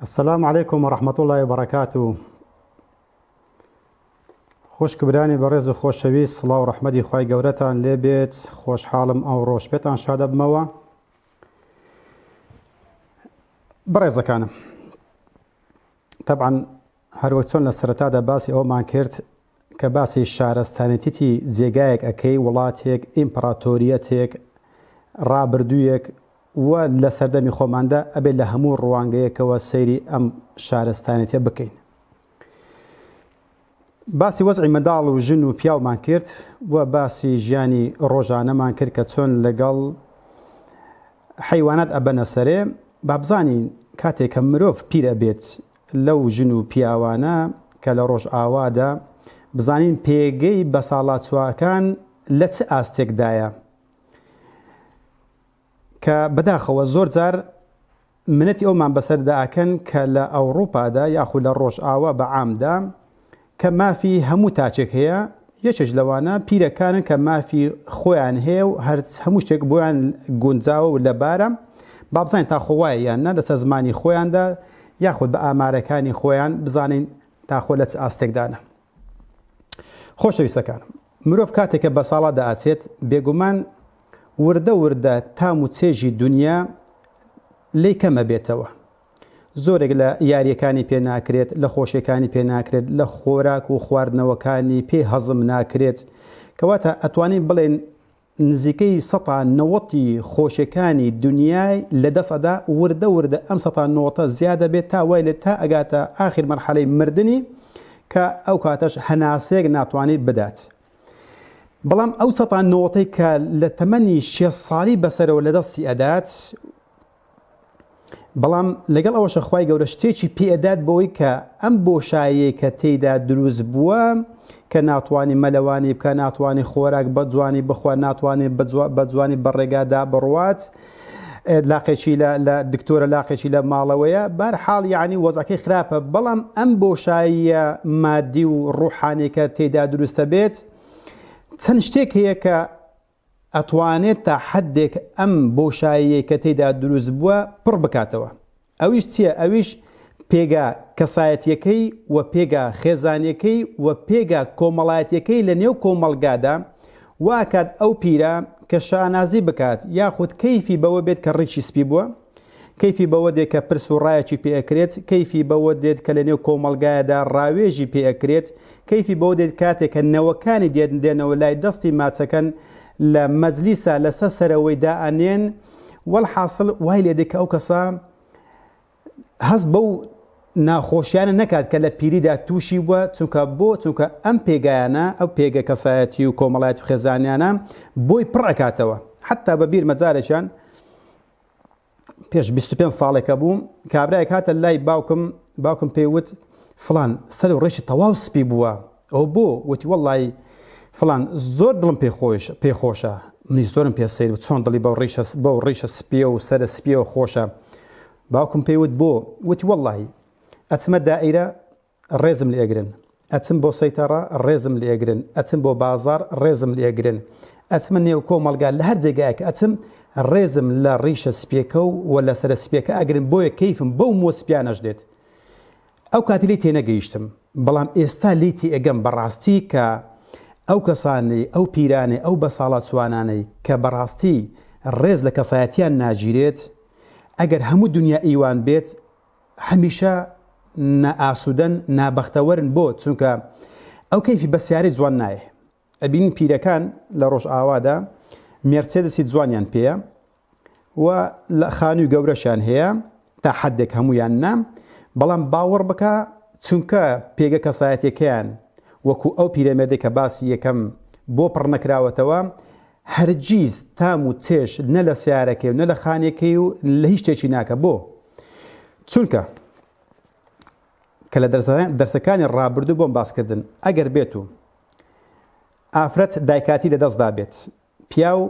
السلام علیکم و رحمة اللە وبرکاته خوشک برانی بەڕێز و خۆشەویست سڵاو ڕەحمەتی خوای گەورەتان لێبێت خۆشحاڵم ئەو ڕۆژ پێتان شادەبمەوە بەڕێزەکانم تەبعەن هەروەک چۆن لە سەرەتادا باسی ئەومان کرد کە باسی شارستانێتیی جێگایەک ئەکەی، وڵاتێک، ئیمپڕاتۆریەتێک، ڕابردوویەک و لە سەردەمی خۆماندا ئەبێ لە هەموو ڕوانگەیەکەوە سەیری ئەم شارستانێتیە بکەین. باسی وەزعی منداڵ و ژن و پیاومان کرد و باسی ژیانی ڕۆژانەمان کرد کە چۆن لەگەڵ حەیوانات ئەبەنە سەرێ. با بزانین کاتێک کە مرۆڤ پیر ئەبێت لەو ژن و پیاوانە کە لە ڕۆژئاوادا، بزانین پێگەی بەساڵاچووەکان لە چ ئاستێکدایە کە بەداخەوە زۆر جار منەتی ئەومان بەسەردا ئەکەن کە لە ئەوڕوپادا یاخود لە ڕۆژئاوا بە عامدا کە مافی هەموو تاکێک هەیە، یەکێک لەوانە پیرەکانن کە مافی خۆیان هەیە و هەر هەموو شتێک بۆیان گونجاوە و لەبارە، با بزانین تاخۆ وایە یان نا لەسەر زمانی خۆیاندا یاخود بە ئامارەکانی خۆیان بزانین تاخۆ لە چ ئاستێکدانە. خۆشەویستەکانم، مرۆڤ کاتێک کە بەساڵادا ئەچێت، بێگومان وردە وردە تام و چێژی دونیا لێی کەم ئەبێتەوە. زۆرێک لە یارییەکانی پێ ناکرێت، لە خۆشیەکانی پێ ناکرێت، لە خۆراک و خواردنەوەکانی پێ هەزم ناکرێت. کەواتە ئەتوانین بڵێین نزیکەی سەتا نەوەتی خۆشیەکانی دونیای لە دەست ئەدا، وردە وردە ئەم سەتا نەوەتە زیاد ئەبێت تا وای لێ تا ئەگاتە ئاخیر مەرحەلەی مردنی کە ئەو کاتەش هەناسەیەک ناتوانێت بدات. بەڵام ئەو سەتا نەوەتەی کە لە تەمەنی شێست ساڵی بەسەرەوە لە دەستی ئەدات، بەڵام لەگەڵ ئەوەشە خوای گەورە شتێکی پێ ئەدات بۆی کە ئەم بۆشاییەی کە تێیدا دروست بووە کە ناتوانانی مەلەوانی بکە ناتوانانی خۆراک بە جوانی بخوا ناتوانێت بە جوانی بە ڕێگادا بڕوات لاقێکی لە دکتۆرە لاقێکی لە ماڵەوەیە بار حاڵ یعنی وەزەکەی خراپە بەڵام ئەم بۆشاییە مادی و ڕوحانێکە تێدا دروستە بێت چەند شتێک هەیە کە ئەتوانێت تا حەدێک ئەم بۆشاییەی کە تێیدا دروست بووە پڕ بکاتەوە. ئەویش چییە؟ ئەویش پێگە کەسایەتییەکەی و پێگە خێزانییەکەی و پێگە کۆمەڵایەتییەکەی لە نێو کۆمەڵگادا وا ئەکات ئەو پیرە کە شانازی بکات یاخود کەیفی بەوە بێت کە ڕیشی سپی بووە، کەیفی بەوە دێت کە پرس و ڕایەکی پێ ئەکرێت، کەیفی بەوە دێت کە لەنێو کۆمەڵگایەدا ڕاوێژی پێ ئەکرێت، کەیفی بەوە دێت کاتێک کە نەوەکانی دێن دێنەوە لای دەستی ماچەکەن لە مەجلیسا لەسەر سەرەوەی دائەنێن، وەلحاسڵ وای لێ دێت کە ئەو کەسە هەست بەو ناخۆشیانە نەکات کە لە پیریدا تووشی بووە، چونکە بۆ؟ چونکە ئەم پێگایانە، ئەو پێگە کەسایەتی و کۆمەڵایەتی و خێزانیانە بۆی پڕ ئەکاتەوە. حەتتا بە بیرمە جارێکیان پێش 25 ساڵێکە بوو کابرایەک هاتە لای باوکم باوکم پێی وت فلان سەر و ڕێشی تەواو سپی بووە ئەو بۆ وتی وەڵی فلان زۆر دڵم پێ خۆش پێ خۆشە منی زۆرم پێ سەیر چۆن دڵی بەو ڕیشە بەو ڕیشە سپیە و سەرە سپیەوە خۆشە باوکم پێی وت بۆ وتی وەڵی ئەچمە دائیرە ڕێزم لێگرن ئەچم بۆ سەیتەڕە ڕێزم لێگرن ئەچم بۆ بازاڕ ڕێزم لێگرن ئەچمە نێو کۆمەڵگا لە هەر جێگایەک ئەچم ڕێزم لە ڕیشە سپیەکە و وە لە سەرە سپیەکە ئەگرن بۆیە کەیفم بەو مووە سپیانەش دێت ئەو کاتی لێی تێنەگەیشتم بەڵام ئێستا لێی تێئەگەم بەڕاستی کە ئەو کەسانەی ئەو پیرانەی ئەو بەساڵاچوانانەی کە بەڕاستی ڕێز لە کەسایەتیان ناگیرێت ئەگەر هەموو دنیا ئیوان بێت هەمیشە نا ئاسودەن نابەختەوەرن بۆ چونکە ئەو کەیفی بە سیارەی جوان نایێ ئەبینین پیرەکان لە ڕۆژئاوادا مێرسێدسی جوانیان پێیە و لە خانووی گەورەشیان هەیە تا حدێک هەمویان نا بەڵام باوەڕ بکە چونکە پێگە کەسایەتەکەیان وەکو ئەو پیرەمێردێک کە باسی یەکەم بۆ پڕ نەکراوەتەوە هەرگیز تام و چێژ نە لە سیارەکەی و نە لە خانیەکەی و لە هیچ شتێکی ناکە بۆ؟ چونکە کە لە دەرسەکانی ڕابردوو بۆم باس کردن ئەگەر بێت و ئافرەت دایکاتی لە دەستدا بێت پیاو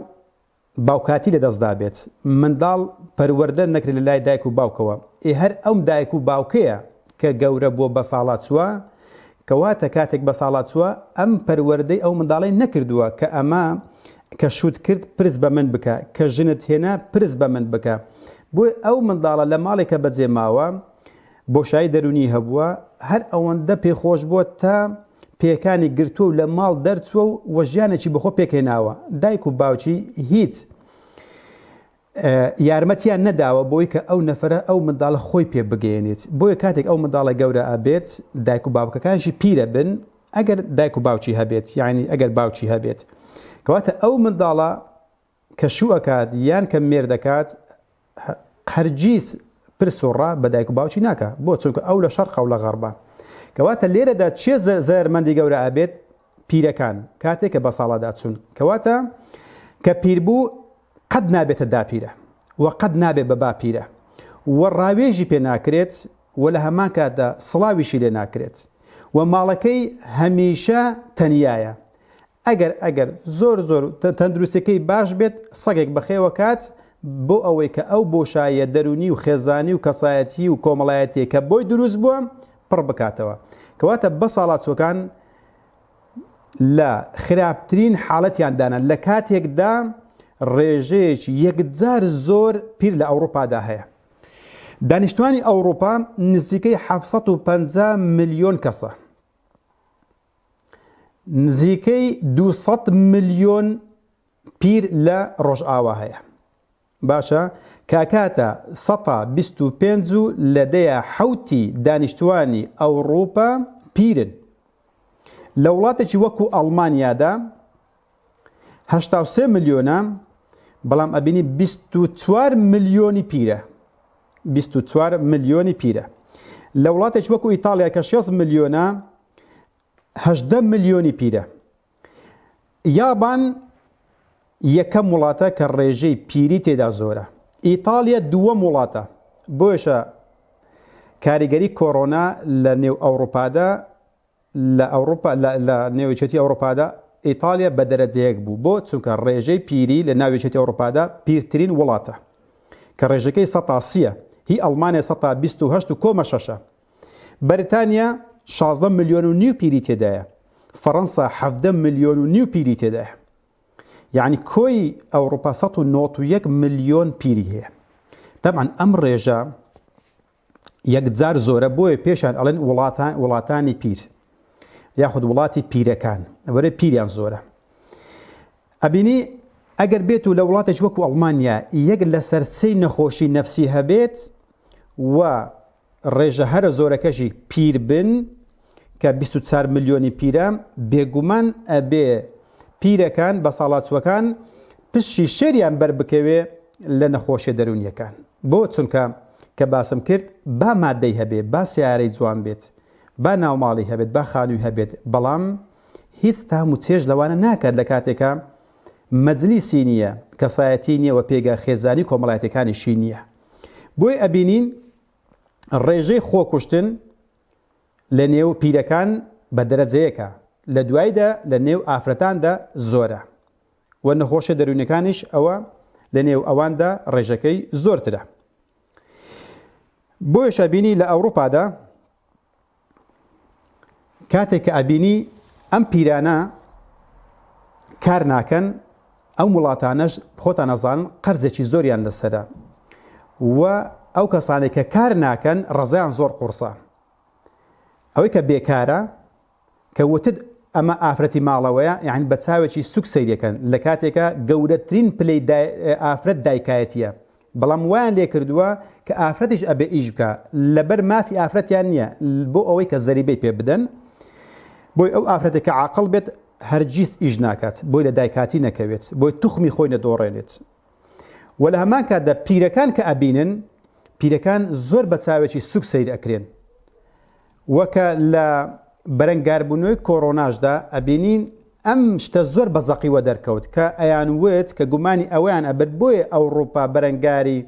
باوکاتی لە دەستدا بێت منداڵ پەروەردە نەکرێت لە لای دایک و باوکەوە ئێ هەر ئەم دایک و باوکەیە کە گەورە بووە بەساڵاچووە کەواتە کاتێک بەساڵاچووە ئەم پەروەردەی ئەو منداڵەی نەکردووە کە ئەمە کە شوت کرد پرس بە من بکە کە ژنت هێنا پرس بە من بکە بۆیە ئەو منداڵە لە ماڵێکە بەجێ ماوە. بۆشایی دەروونی هەبووە، هەر ئەوەندە پێخۆش بووە تا پێکانی گرتووە و لە ماڵ دەرچووە و و ژیانێکی بەخۆ پێکهێناوە، دایک و باوکی هیچ یارمەتیان نەداوە بۆی کە ئەو نەفەرە ئەو منداڵە خۆی پێ بگەیەنێت، بۆیە کاتێک ئەو منداڵە گەورە ئەبێت دایک و باوکەکانیشی پیرە بن ئەگەر دایک و باوکی هەبێت یانی ئەگەر باوکی هەبێت کەواتە ئەو منداڵە کە شوو ئەکات یان کە مێرد ئەکات هەرگیز پرس و ڕا بە دایک و باوکی ناکا بۆ چونکە ئەو لە شەرقە و لە غەڕبە کەواتە لێرەدا چێ زەرمەندی گەورە ئەبێت پیرەکان کاتێک کە بە ساڵادا چوون کەواتە کە پیر بوو قەت نابێتە داپیرە و قەت نابێت بە باپیرە و ڕاوێژی پێ ناکرێت و لە هەمان کاتدا سڵاویشی لێ ناکرێت و ماڵەکەی هەمیشە تەنیایە ئەگەر ئەگەر زۆر زۆر تەندروستیەکەی باش بێت سەگێک بەخێوە کات بۆ ئەوەی کە ئەو بۆشاییە دەروونی و خێزانی و کەسایەتی و کۆمەڵایەتیە کە بۆی دروست بووە پڕ بکاتەوە کەواتە بەساڵاچووەکان لە خراپترین حاڵەتیان دانان لە کاتێکدا ڕێژەیەکی یەکجار زۆر پیر لە ئەوروپادا هەیە دانیشتوانی ئەوروپا نزیکەی 750 ملیۆن کەسە نزیکەی 200 ملیۆن پیر لە ڕۆژئاوا هەیە باشە کاکاتە سەتا 25 و لە دەیە حوتی دانیشتوانی ئەوروپا پیرن لە وڵاتێکی وەکو ئەڵمانیادا 83 ملیۆنە بەڵام ئەبینی 24 ملیۆنی پیرە 24 ملیۆنی پیرە لە وڵاتێکی وەکو ئیتاڵیا کە 6 ملیۆنە 18 ملیۆنی پیرە یابان یەکەم وڵاتە کە ڕێژەی پیری تێدا زۆرە ئیتاڵیا دووەم وڵاتە بۆیشە کاریگەری کۆرۆنا لە نێو ئەوروپادا لە ئەوروپا لە نێو یەکێتی ئەوروپادا ئیتالیا بە دەرەجەیەک بوو بۆ چونکە ڕێژەی پیری لە ناو یەکێتی ئەوروپادا پیرترین وڵاتە کە ڕێژەکەی سەتا سیە هی ئەڵمانیا سەتا 28 و کۆمە شەشە بەریتانیا 16 ملیۆن و نیو پیری تێدایە فەڕەنسا 17 ملیۆن و نیو پیری تێدایە یعنی کۆی ئەوروپا 191 ملیۆن پیری هەیە طبعا ئەم ڕێژە یەکجار زۆرە بۆیە پێشان ئەڵێن وڵاتان وڵاتانی پیر یاخود وڵاتی پیرەکان وەرە پیریان زۆرە ئەبینی ئەگەر بێت و لە وڵاتێک وەکو ئەڵمانیا یەک لەسەر سێی نەخۆشی نەفسی هەبێت و ڕێژە هەرە زۆرەکەشی پیر بن کە 24 ملیۆنی پیرە بێگومان ئەبێ پیرەکان بە ساڵاچوەکان پشتی شێریان بەر بکەوێ لە نەخۆشیە دەروونیەکان بۆ چونکە کە باسم کرد با مادەی هەبێ با سیارەی جوان بێت با ناوماڵی هەبێت با خانووی هەبێت بەڵام هیچ تام و چێژ لەوانە ناکات لە کاتێکا مەجلیسی نییە کەسایەتی نییە و پێگە خێزانی کۆمەڵایەتەکانیشی نییە بۆی ئەبینین ڕێژەی خۆکوشتن لە نێو پیرەکان بە دەرەجەیەکە لە دوایدا لە نێو ئافرەتاندا زۆرە و نەخۆشیە دەروونیەکانیش ئەوە لە نێو ئەواندا ڕێژەکەی زۆرترە. بۆیەش ئەبینی لە ئەوروپادا کاتێک کە ئەبینی ئەم پیرانە کار ناکەن ئەم وڵاتانەش خۆتان ئەزانن قەرزێکی زۆریان لەسرە و ئەو کەسانێک کە کار ناکەن ڕزیان زۆر قورسە ئەوەی کە بێکارە کە وتت ئەمە ئافرەتی ماڵەوەیە یانی بە چاوێکی سوک سەیرەکەن لە کاتێکا گەورەترین پلەی ئافرەت دایکایەتیە بەڵام وایان لێ کردووە کە ئافرەتیش ئەبێ ئیش بکا لەبەر مافی ئافرەتیان نییە بۆ ئەوەی کە زەریبەی پێ بدەن بۆی ئەو ئافرەتێک کە عاقڵ بێت هەرگیز ئیش ناکات بۆی لە دایکاتی نەکەوێت بۆی توخمی خۆی نەدۆڕێنێت و لە هەمان کاتدا پیرەکان کە ئەبینن پیرەکان زۆر بە چاوێکی سوک سەیر ئەکرێن وەکە لە بەرەنگاربوونەوەی کۆرۆناشدا ئەبینین ئەم شتە زۆر بە زەقی وەدەرکەوت کە ئەیان وت کە گومانی ئەوەیان ئەبرد بۆیە ئەوڕوپا بەرەنگاری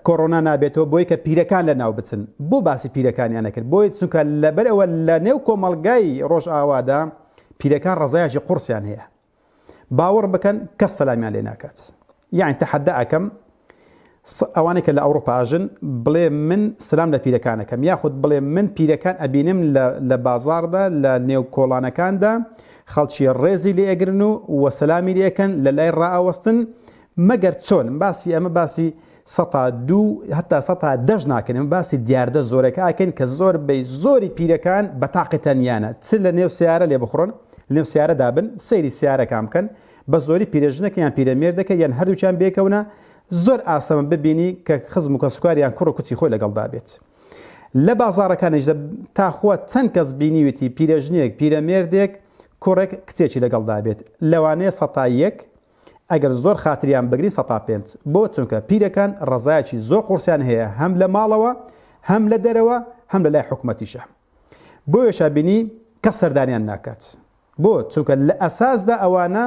کۆرۆنا نابێتەوە بۆی کە پیرەکان لە ناو بچن بۆ باسی پیرەکانیان نەکرد بۆی چونکە لەبەر ئەوە لە نێو کۆمەڵگای ڕۆژئاوادا پیرەکان ڕزایەکی قورسیان هەیە باوەڕ بکەن کەس سەلامیان لێ ناکات یعنی تەحەدا ئەکەم ئەوانەی کە لە ئەوروپا ئەژن بڵێ من سلام لە پیرەکانەکەم یاخود بڵێ من پیرەکان ئەبینم لە بازاڕدا لە نێو کۆڵانەکاندا خەڵکی ڕێزی لێ ئەگرن و وە سەلامی لێ ئەکەن لە لای ڕائەوەستن مەگەر چۆن باسی ئەمە باسی. سەتا دوو هەتا سەتا دەش ناکەن ئێمە باسی دیاردە زۆرەکە ئەکەین کە زۆر بەی زۆری پیرەکان بە تاقی تەنیانە چ لە نێو سیارە لێ بخڕن لەنێو سیارەدا بن سەیری سیارەکان بکەن بە زۆری پیرەژنەکە یان پیرەمێردەکە یان هەردووکیان بێکەونە زۆر ئاستەمە ببینی کە خزم و کەسوکار یان کوڕ و کچی خۆی لەگەڵدا بێت لە بازاڕەکانیشدا تا خوا چەند کەس بینیوێتی پیرەژنێک پیرەمێردێک کوڕێک کچێکی لەگەڵدا بێت لەوانەیە سەتا یەک ئەگەر زۆر خاتریان بگرین سەتا پێنج. بۆ؟ چونکە پیرەکان ڕەزایەکی زۆر قوڕسیان هەیە هەم لە ماڵەوە هەم لە دەرەوە هەم لە لای حکومەتیشە. بۆیەشا بینی کەس سەردانیان ناکات. بۆ؟ چونکە لە ئەساسدا ئەوانە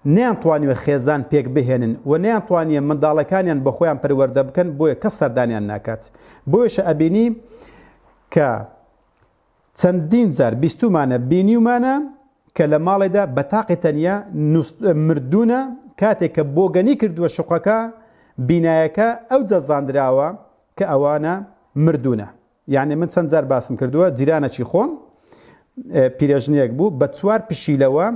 نەیانتوانیوە خێزان پێک بهێنن و نەیانتوانیە منداڵەکانیان بە خۆیان پەروەردە بکەن بۆیە کەس سەردانیان ناکات. بۆیەشە ئەبینی کە چەندین جار بیستوومانە بینیومانە کە لە ماڵێدا بە تاقی تەنیا مردوونە کاتێک کە بۆگەنی کردووە شوقەکە بینایەکە ئەوجا زاندراوە کە ئەوانە مردوونە یعنی من چەند جار باسم کردووە جیرانەکی خۆم پیرێژنێک بوو بە چوار پشیلەوە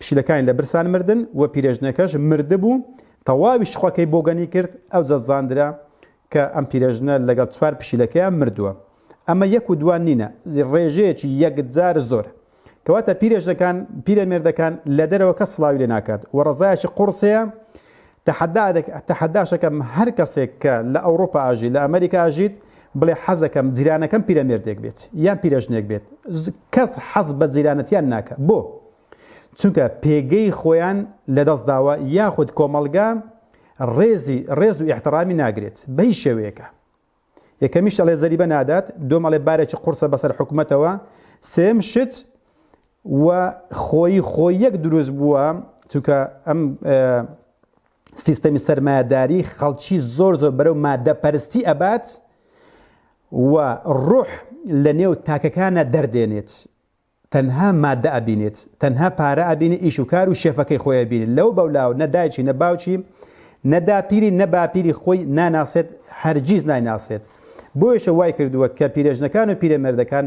پشیلەکانی لە برسان مردن و پیرێژنەکەش مردبوو، تەواوی شقەکەی بۆگەنی کرد، ئەوجا زاندرا کە ئەم پیرێژنە لەگەڵ چوار پشیلەکەیا مردووە. ئەمە یەک و دوان نینە، ڕێژەیەکی یەکجار زۆر. کەواتە پیرێژنەکان، پیرەمێردەکان لە دەرەوە کەس سڵاوی لێ ناکات و ڕەزایەکی قوڕس هەیە، تەحەدا تەحەداشەکەم هەر کەسێک کە لە ئەوڕوپا ئەژی لە ئەمریکا ئەژیت بڵێ حەزەکەم جیرانەکەم پیرەمێردێک بێت یان پیرەژنێک بێت کەس حەز بە جیرانەتیان ناکە بۆ چونکە پێگەی خۆیان لەدەست داوە یاخود کۆمەڵگا ڕێزی ڕێز و ئیحترامی ناگرێت بە هیچ شێوەیەکە یەکەمیش ئەڵێ زەریبە نادات دوم ئەڵێ بارێکی قورسە بەسەر حکومەتەوە سێم شت و خۆی خۆیەک دروست بووە چونکە ئەم سیستەمی سەرمایەداری خەڵکی زۆر زۆر بەرەو مادە پەرستی ئەبات و ڕوح لە نێو تاکەکانە دەردێنێت تەنها مادە ئەبینێت تەنها پارە ئەبینێ ئیش و کار و شێفەکەی خۆی ئەبینێت لەو بەولاوە نە دایکی نە باوکی نە داپیری نە باپیری خۆی ناناسێت هەرگیز نایناسێت بۆیەشە وای کردووە کە پیرێژنەکان و پیرەمێردەکان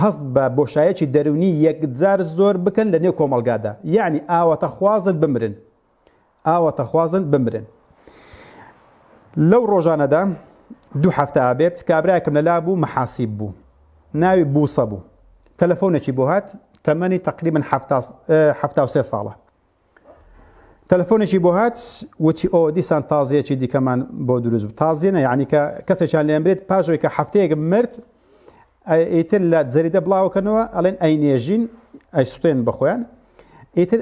هەست بە بۆشایەکی دەروونی یەکجار زۆر بکەن لە نێو کۆمەڵگادا یعنی ئاواتەخوازن بمرن ئاواتەخوازن بمرن. لەو ڕۆژانەدا دوو هەفتە ئابێت کابرایەکم لەلا بوو مەحاسیب بوو ناوی بووسە بوو تەلەفۆنێکی بۆ هات تەمەنی تقریبا 73 ساڵە تەلەفۆنێکی بۆ هات وتی ئۆ دیسان تازیەکی دیکەمان بۆ دروست بوو تازیە نە یعنی کە کەسێکیان لێمرێت پاژەوەی کە هەفتەیەک مرد ئیتر لە جەریدە بڵاوکەنەوە ئەڵێن ئەینێژین ئەیسوتێن بەخۆیان ئیتر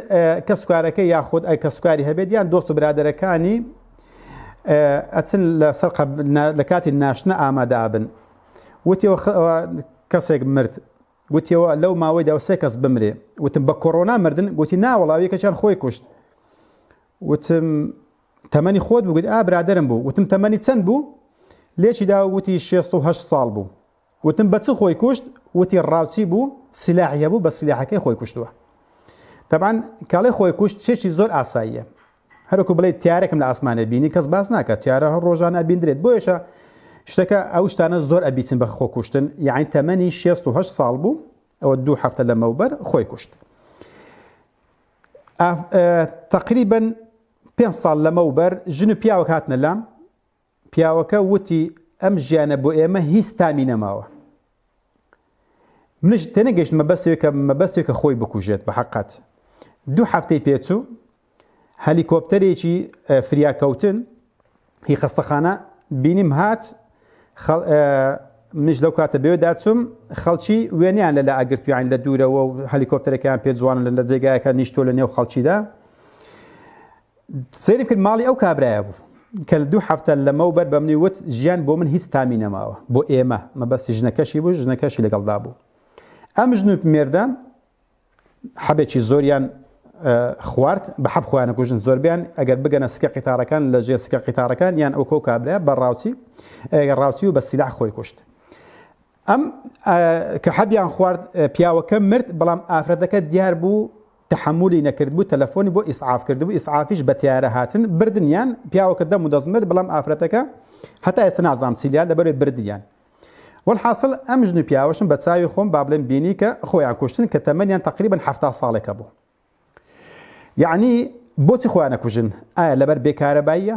کەسوکارەکە یاخود ئەی کەسوکاری هەبێت یان دۆست و برادەرەکانی ئەچن لەسەر لە کاتی ناشتنە ئامادە ئابن وتیەوە کەسێک مرد گوتیەوە لەو ماوەیدا سێ کەس بمرێ وتم بە کۆرۆنا مردن گوتی ناوەڵاو یەکەچیان خۆی کوشت وتم تەمەنی خۆت بوو گوتی ئا برادەرم بوو وتم تەمەنی چەند بوو لێکی دا وتی 68 ساڵ بوو وتم بە چ خۆی کوشت وتی ڕاوچی بوو سلاحی هەبوو بە سلاحەکەی خۆی کوشتووە تەبان کاڵێ خۆی کوشت چێکی زۆر ئاساییە هەرکو بڵێ تیارێکم لە ئاسمانێ بینی کەس باس ناکات تیارە هەر ڕۆژانە ئەبیندرێت بۆیەشە شتەکە ئەو شتانە زۆر ئەبیسن بە خۆکوشتن یعنی تەمەنی 68 ساڵ بوو ئەوە دوو هەفتە لەمەوبەر خۆی کوشت تەقریبەن پێنج ساڵ لەمەوبەر ژن و پیاوەک هاتنە لام، پیاوەکە وتی ئەم ژیانە بۆ ئێمە هیچ تامی نەماوە. منیش تێنەگەیشتم مەبەستێک کە مەبەستێک کە خۆی بکوژێت بە حەقەت. دوو هەفتەی پێچوو هەلیکۆپتەرێکی فریاکەوتن هی خەستەخانە بینیم هات منیش لەو کاتە بێ داچوم خەڵکی وێنیان لە لا ئەگرتویان لە دوورەوە و هەلیکۆپتەرەکەیان پێ جوان لە جێگایەکە نیشتۆ لە نێو خەڵکیدا سەیرم کرد ماڵی ئەو کابرایە بوو کە لە دوو هەفتە لەمەوبەر بە منی وت ژیان بۆ من هیچ تامی نەماوە بۆ ئێمە مەبەستی ژنەکەشی بوو ژنەکەشی لەگەڵدا بوو ئەم ژن و مێردە حەبێکی زۆریان خوارد بە حەب خۆیان کوژن زۆربیان ئەگەر بگەنە سکە قیتارەکان لە ژێر سکە قیتارەکان یان ئەو کۆ کابرا بە ڕاوچی ڕاوچی و بە سیلاح خۆی کوشت ئەم کە حەبیان خوارد پیاوەکە مرد بەڵام ئافرەتەکە دیار بوو تحملی نەکرد بوو تەلەفۆنی بۆ ئیسعاف کرد بوو ئیسعافیش بە تیارە هاتن بردنیان پیاوەکە دەم و دەست مرد بەڵام ئافرەتەکە هەتا ئێستا نازانم چیلیان لەبەرەوەی بردیان وەلحاسڵ ئەم ژن و پیاوەشم بە چاوی خۆم با بڵێم بینی کە خۆیان کوشتن کە تەمەنیان تەقریبەن 70 ساڵێکە بوو یعنی بۆچی خۆیان ئەکوژن ئایا لەبەر بێکارەباییە؟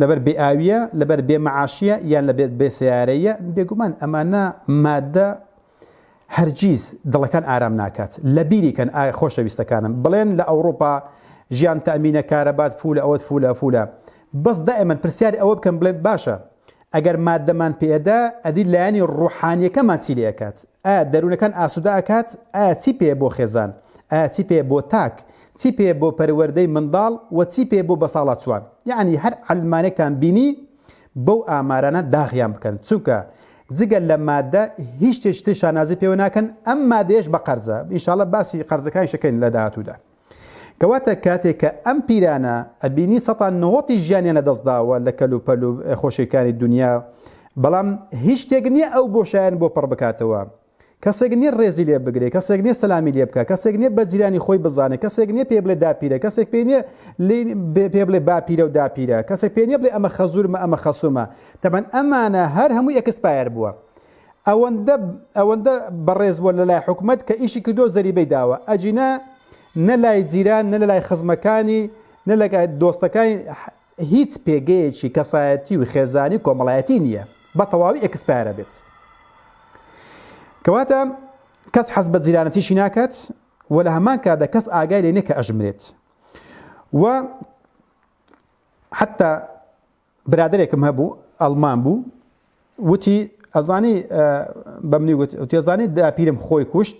لەبەر بێ ئاوییە، لەبەر بێ مەعاشییە یان لەبەر بێ سەیارەیە؟ بێگومان ئەمانە مادە هەرگیز دڵەکان ئارام ناکات. لەبیری کەن ئای خۆشەویستەکانم بڵێن لە ئەوڕوپا ژیان تەئمینە کارەبات فولە ئەوەت فولە فولە بەس دائیمەن پرسیاری ئەوە بکەن بڵێن باشە ئەگەر مادەمان پێ ئەدا ئەدی لایەنی ڕوحانیەکەمان چی لێ ئەکات؟ ئایا دەروونەکان ئاسوودە ئەکات؟ ئایا چی پێیە بۆ خێزان؟ ئایا چی پێیە بۆ تاک؟ چی پێیە بۆ پەروەردەی منداڵ و چی پێیە بۆ بەساڵاچووان؟ یەعنی هەر عەلمانێکتان بینی بەو ئامارانە داغیان بکەن چونکە جگە لە مادە هیچ شتێکی تر شانازی پێوە ناکەن ئەم مادەیەش بە قەرزە ئینشاڵڵا باسی قەرزەکانیش ئەکەین لە داهاتوودا. کەواتە کاتێک کە ئەم پیرانە ئەبینی سەتا نەوەتی ژیانیان لەدەست داوە لە کەلوپەل و خۆشیەکانی دونیا بەڵام هیچ شتێک نییە ئەو بۆشایان بۆ پڕ بکاتەوە کەسێک نییە ڕێزی لێ بگرێ کەسێک نییە سەلامی لێ بکە کەسێک نییە بە جیرانی خۆی بزانێ کەسێک نییە پێ بڵێ داپیرە کەسێک پێ نییە پێ بڵێ باپیرە و داپیرە کەسێک پێ نییە بڵێ ئەمە خەزورمە ئەمە خەسومە تەبەن ئەمانە هەر هەمووی expire بووە ئەوەندە ئەوەندە بەڕێز بووە لەلای حکومەت کە ئیشی کردووە زەریبەی داوە ئەگینا نە لای جیران نە لەلای خزمەکانی نە لەگای دۆستەکانی هیچ پێگەیەکی کەسایەتی و خێزانی و کۆمەڵایەتی نییە بە تەواوی expire ە بێت کەواتە کەس حەز بە جیرانەتیشی ناکات و لە هەمان کاتدا کەس ئاگای لێ نییە کە ئەژمرێت و حتا برادەرێکم هەبوو ئەڵمان بوو وتی ئەزانی بەمنی وت وتی ئەزانی داپیرم خۆی کوشت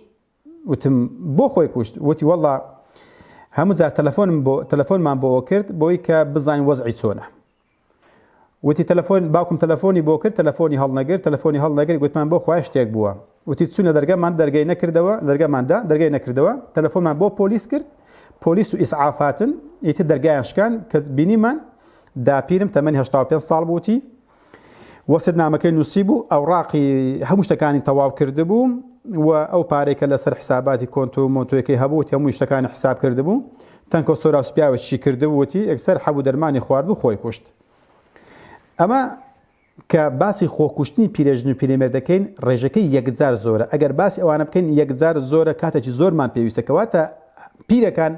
وتم بۆ خۆی کوشت وتی وەڵا هەموو جار تەلەفۆنم بۆ تەلەفۆنمان بۆ کرد بۆی کە بزانین وەزعی چۆنە وتی تەلەفۆن باوکم تەلەفۆنی بۆ کرد تەلەفۆنی هەڵنەگر تەلەفۆنی هەڵنەگر گوتمان بۆ خوای شتێک بووە وتی چوونە دەرگەمان دەرگەی نەکردەوە دەرگەماندا دەرگەی نەکردەوە تەلەفۆنمان بۆ پۆلیس کرد پۆلیس و ئیسعاف هاتن ئیتر دەرگایان شکان کە بینیمان داپیرم تەمەنی 85 ساڵ بووتی وەسیەت نامەکەی نووسی بوو ئەوڕاقی هەموو شتەکانی تەواو کردبوو و ئەو پارەی کە لەسەر حساباتی کۆنتۆ و مۆنتۆیەکەی هەبوو هەموو شتەکانی حساب کردبوو تەنکۆ سۆرا و سپیاوەشی کردبووتی یەکسەر حەبوو دەرمانی خواردبوو خۆی کوشت ئەمە کە باسی خۆکوشتنی پیرێژن و پیرێمێر دەکەین ڕێژەکەی یەکجار زۆرە ئەگەر باسی ئەوانە بکەین یەکجار زۆرە کاتێکی زۆرمان پێویستە کەواتە پیرەکان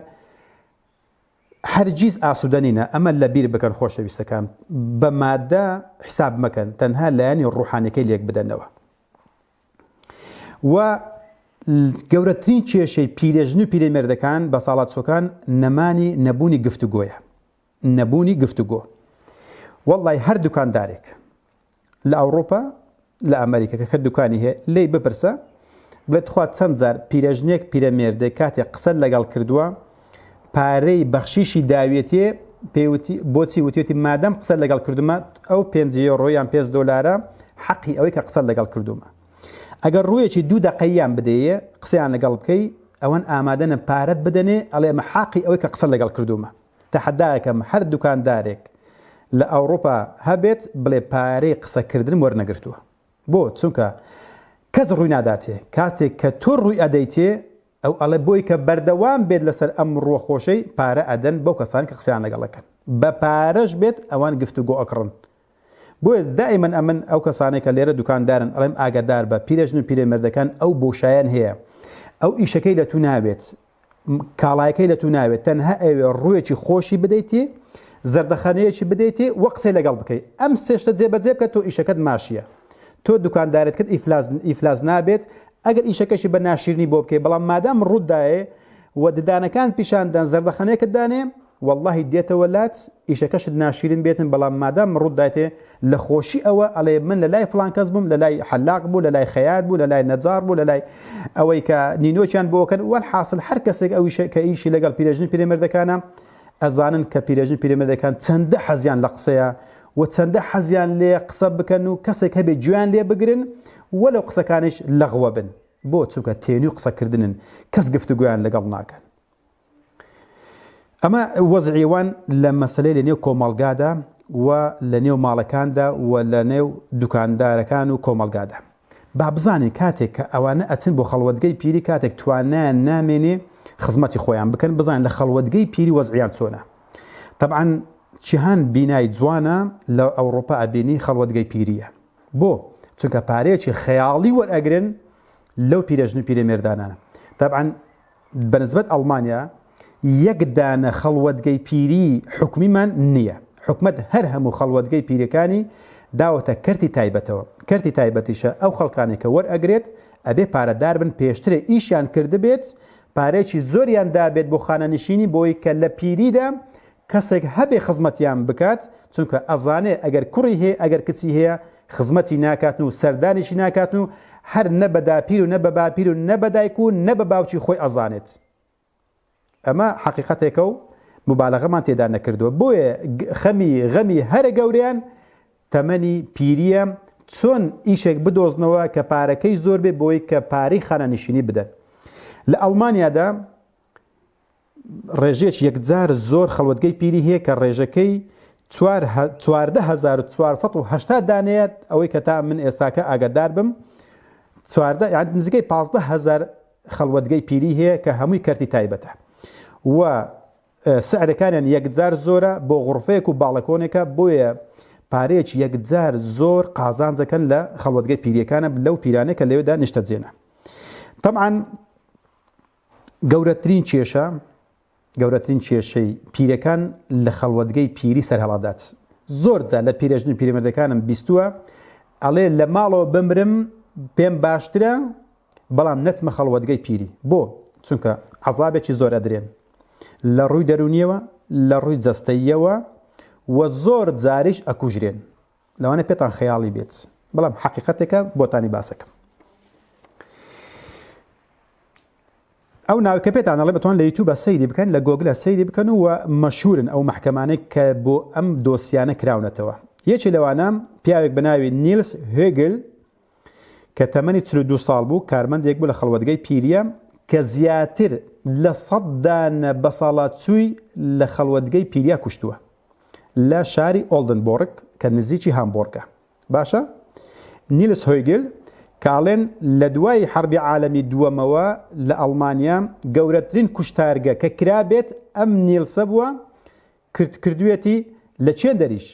هەرگیز ئاسوودە نینە ئەمە لەبیر بکەن خۆشەویستەکان بە مادە حساب مەکەن تەنها لایەنی ڕوحانەکەی لێک بدەنەوە و گەورەترین کێشەی پیرێژن و پیرێمێردەکان بە ساڵاتچۆکان نەمانی نەبوونی گفتوگۆیە نەبوونی گفتوگۆ وەڵی هەر دوکاندارێک لە ئەوڕوپا لە ئەمریکا کە دوکانی هەیە لێی بپرسە بڵێ تخوا چەند جار پیرەژنێک پیرەمێردێک کاتێک قسەت لەگەڵ کردووە پارەی بەخشیشی داوێتێ پێوتی بۆچی وتێتی مادەم قسە لەگەڵ کردومە ئەو 5 یۆرۆ یان 5 دۆلارە حەقی ئەوەی کە قسە لەگەڵ کردومە ئەگەر ڕوویەکی دوو دەقەیان بدەیە قسەیان لەگەڵ بکەی ئەوەن ئامادەنە پارەت بدەنێ ئەڵێ ئەمە حەقی ئەوەی کە قسە لەگەڵ کردومە تەحەدایەکەم هەر دوکاندارێک لە ئەوڕوپا هەبێت بڵێ پارەی قسەکردنم وەرنەگرتووە بۆ چونکە کەس ڕووی ناداتێ کاتێک کە تۆ ڕووی ئەدەیتێ ئەو ئەڵێ بۆی کە بەردەوام بێت لەسەر ئەم ڕووە خۆشەی پارە ئەدەن بەو کەسان کە قسەیان لەگەڵ ئەکەن بە پارەش بێت ئەوان گفتوگۆ ئەکڕن بۆیە دائیمەن ئەمن ئەو کەسانەی کە لێرە دوکاندارن ئەڵێم ئاگادار بە پیرەژن و پیرەمێردەکان ئەو بۆشایان هەیە ئەو ئیشەکەی لە تو نابێت کاڵایەکەی لە تو ناوێت تەنها ئەوێ ڕوویەکی خۆشی بدەیتێ زەردەخەنەیەکی بدەیتێ وە قسەی لەگەڵ بکەی ئەم سێ شتە جێبەجێ بکە تۆ ئیشەکەت ماشیە تۆ دوکاندارێت کرد ئیفلاس ئیفلاس نابێت ئەگەر ئیشەکەشی بە ناشیرنی بۆ بکەی بەڵام مادام ڕووت دایێ و ددانەکان پیشاندان زەردەخەنەیەکت دانێ وەڵاهی دێتەوە لات ئیشەکەشت ناشیرن بێتن بەڵام مادام ڕوت دایتێ لە خۆشی ئەوە ئەڵێ من لە لای فڵان کەس بووم لە لای حەلاق بوو لە لای خەیات بوو لە لای نەجار بوو لە لای ئەوەی کە نینۆکیان بۆکەن وەلحاسڵ هەر کەسێک ئەو ئیشە کە ئیشی لەگەڵ پیرێژن پیرێمەردەکانە ئەزانن کە پیرێژن پیرێمەردەکان چەندە حەزیان لە قسەیە و چەندە حەزیان لێ قسە بکەن و کەسێک هەبێ گوێیان لێ بگرن وەلەو قسەکانیش لەغوە بن بۆ چونکە تێنوی قسەکردنن کەس گفتوگۆیان لەگەڵ ناکەن ئەمە وەزعی وان لە مەسەلەی لە نێو کۆمەڵگادا و لە نێو ماڵەکاندا و لە نێو دوکاندارەکان و کۆمەڵگادا. با بزانین کاتێک کە ئەوانە ئەچن بۆ خەڵوەتگەی پیری کاتێک توانایان نامێنێ خزمەتی خۆیان بکەن بزانین لە خەڵوەتگەی پیری وەزعیان چۆنە. تەبعەن چیهان بینای جوانە لە ئەوڕۆپا ئەبینی خەڵوەتگەی پیریە. بۆ؟ چونکە پارەیەکی خەیاڵی وەرئەگرن لەو پیرەژن و پیرەمێردانانە. تەبعەن بە نسبەت ئەڵمانیا یەک دانە خەڵوەتگەی پیری حکومیمان نییە. حکومەت هەر هەموو خەڵوەتگەی پیرەکانی داوەتە کەرتی تایبەتەوە، کەرتی تایبەتیشە ئەو خەڵکانەی کە وەرئەگرێت ئەبێ پارەدار بن پێشترێ ئیشیان کردبێت پارەیەکی زۆریان دابێت بۆ خانەنشینی بۆی کە لە پیریدا کەسێک هەبێ خزمەتیان بکات چونکە ئەزانێ ئەگەر کوڕی هەیە ئەگەر کچی هەیە خزمەتی ناکاتن و سەردانیشی ناکاتن و هەر نە بە داپیر و نە بە باپیر و نە بە دایک و نە بە باوکی خۆی ئەزانێت. ئەمە حەقیقەتێکە و موبالەغەمان تێدا نەکردووە بۆیە خەمی غەمی هەرە گەورەیان تەمەنی پیریە چۆن ئیشێک بدۆزنەوە کە پارەکەی زۆر بێ بۆی کە پارەی خانەنشینی بدەن لە ئەڵمانیادا ڕێژەیەکی یەکجار زۆر خەڵوەتگەی پیری هەیە کە ڕێژەکەی 14480 دانەیە ئەوەی کە تا من ئێستاکە ئاگادار بم 14 یان نزیکەی 15000 خەڵوەتگەی پیری هەیە کە هەمووی کەرتی تایبەتە و سعرەکانیان یەکجار زۆرە بۆ غڕفەیەک و باڵەکۆنێکە بۆیە پارەیەکی یەکجار زۆر قازانجەکەن لە خەڵوەتگەی پیریەکانە لەو پیرانەی کە لەوێدا نیشتەجێنە تەبعەن گەورەترین کێشە گەورەترین کێشەی پیرەکان لە خەڵوەتگەی پیری سەرهەڵادات. زۆر جار لە پیرەژن و پیرەمێردەکانم بیستووە ئەڵێ لە ماڵەوە بمرم پێم باشترە بەڵام نەچمە خەڵوەتگەی پیری. بۆ؟ چونکە عەزابێکی زۆر ئەدرێن لە ڕووی دەروونیەوە، لە ڕووی جەستەییەوە و زۆر جاریش ئەکوژرێن. لەوانەیە پێتان خەیاڵی بێت بەڵام حەقیقەتێکە بۆتانی باسەکەم. ئەو ناوی کە پێتان ئەڵێم ئەتوان لە یوتیوبا سەیری بکەن لە گۆگلە سەیری بکەن و مەشهورن ئەو مەحکەمانەی کە بۆ ئەم دۆسیانە کراونەتەوە یەکێ لەوانە پیاوێک بە ناوی نیلس هێگل کە تەمەنی 42 ساڵ بوو کارمەندێک بوو لە خەڵوەتگەی پیریە کە زیاتر لە سەد دانە بەساڵاچووی لە خەڵوەتگەی پیریا کوشتووە لە شاری ئۆڵدنبۆرگ کە نزیکی هامبۆرگە باشە نیلس هۆیگل کە ئەڵێن لە دوای حەربی عالەمی دووەمەوە لە ئەڵمانیا گەورەترین کوشتارگە کە کرابێت ئەم نیلسە بووە کرد کردوێتی لە چێندەریش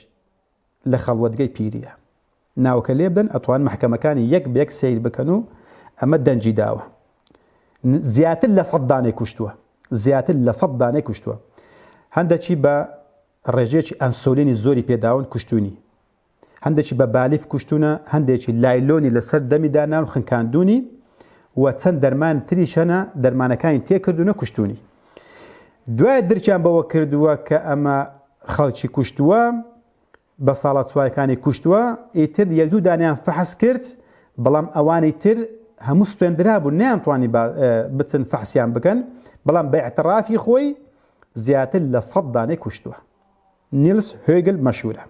لە خەڵوەتگەی پیریە ناوکە لێ بدەن ئەتوان مەحکەمەکانی یەک بە یەک سەیر بکەن و ئەمە دەنگی داوە زیاتر لە سەد دانەی کوشتووە زیاتر لە سەد دانەی کوشتووە هەندەکی بە ڕێژەیەکی ئەنسۆلینی زۆری پێداون کوشتونی هەندێکی بە بالیف کوشتونە، هەندێکی لایلۆنی لەسەر دەمی داناون خنکاندونی و چەند دەرمان تریش هەنە دەرمانەکانی تێکردونە کوشتونی. دوای درکیان بەوە کردووە کە ئەمە خەڵکی کوشتووە، بە ساڵاچووەکانی کوشتووە، ئیتر یەک دوو دانەیان فەحس کرد، بەڵام ئەوانی تر هەموو سوێندرابوون نەیانتوانی بچن فەحسیان بکەن، بەڵام بە ئیعترافی خۆی زیاتر لە سەد دانەی کوشتووە. نیلس هۆیگل مەشهورە.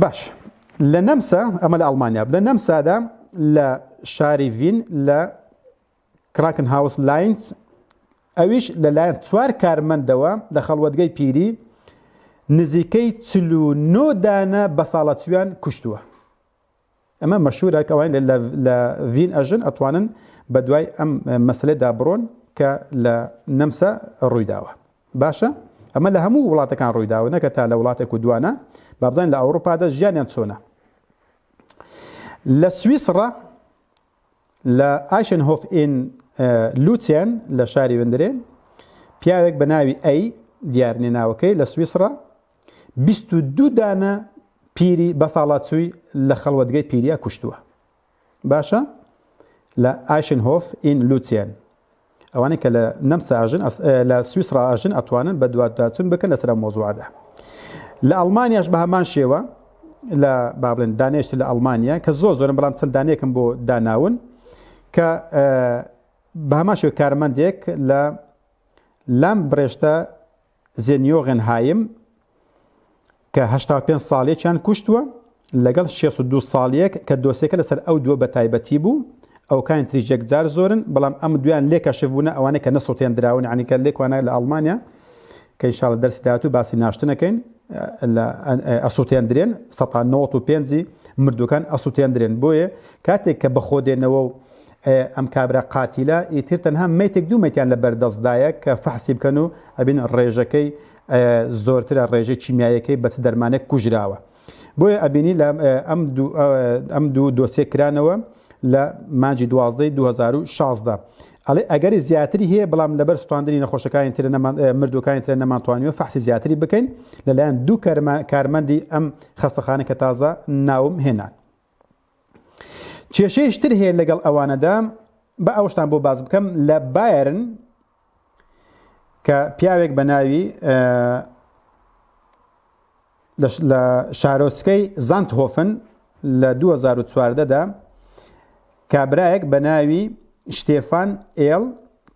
باش لە نەمسا ئەمە لە ئەڵمانیا لە نەمسادا لە شاری ڤین لە کراکن هاوس لاینز ئەویش لەلایەن چوار کارمەندەوە لە خەڵوەتگەی پیری نزیکەی 49 دانە بەساڵاچویان کوشتووە. ئەمە مەشهورە کە ئەوانەی لە لە ڤین ئەژن ئەتوانن بە دوای ئەم مەسلەدا بڕۆن کە لە نەمسا ڕوویداوە باشە ئەمە لە هەموو وڵاتەکان ڕوویداوە نەکە تا لە وڵاتێک و دوانە بابزانین لە ئەوروپادا ژیانیان چۆنە لە سویسڕا لە ئایشنهۆف ئین لوتسێن لە شاری وندرێ پیاوێک بە ناوی ئەی دیارنێ ناوەکەی لە سویسڕا 22 دانە پیری بەساڵاچووی لە خەڵوەتگەی پیریا کوشتووە باشە لە ئایشنهۆف ئین لوتسێن ئەوانەی کە لە نەمسا ئەژن لە سویسرا ئەژن ئەتوانن بە دواداچون بکەن لەسەر ئەم مۆزوعەدا لە ئەڵمانیاش بە هەمان شێوە لە با بڵێن دانێشت لە ئەڵمانیا کە زۆر زۆرن بەڵام چەند دانێکم بۆ داناون کە بە هەمان شێوە کارمەندێک لە لام برێشتە زێنیۆغنهایم کە 85 ساڵیەکیان کوشتووە لەگەڵ 62 ساڵیەک کە دۆسیەکە لەسەر ئەو دووە بە تایبەتی بوو ئەوکانی تریش یەکجار زۆرن بەڵام ئەم دویان لێ کەشف بوونە ئەوانەی کە نەسوتێندراون یعنی کە لێکوانە لە ئەڵمانیا کە ئینشاءاللە دەرسی داهاتوو باسی ناشتنەکەین لە ئەسوتێندرێن سەتا 95 مردوەکان ئەسوتێندرێن بۆیە کاتێک کە بەخۆ دێنەوە و ئەم کابرا قاتیلە ئیتر تەنها مەیتێک دوو مەیتیان لە بەردەستدایە کە فەحسی بکەن و ئەبین ڕێژەکەی زۆرترە ڕێژەی کیمیایەکەی بە چ دەرمانێک کوژراوە بۆیە ئەبینی لە ئەم دوو ئەم دوو دۆسیە کرانەوە لە مانگی دوازدەی 2016. ئەڵێ ئەگەری زیاتری هەیە بەڵام لەبەر سوتاندنی نەخۆشەکانی تر نەمان مردووەکانی تر نەمانتوانیوە فەحسی زیاتری بکەین لەلایەن دوو کارمەندی ئەم خەستەخانە کە تازە ناوم هێنان. کێشەیش تر هەیە لەگەڵ ئەوانەدا بە ئەوشتان بۆ باس بکەم لە بایرن کە پیاوێک بە ناوی لە شارۆچکەی زانتهۆفن لە 2014 دا کابرایەک بە ناوی شتێفان ئێل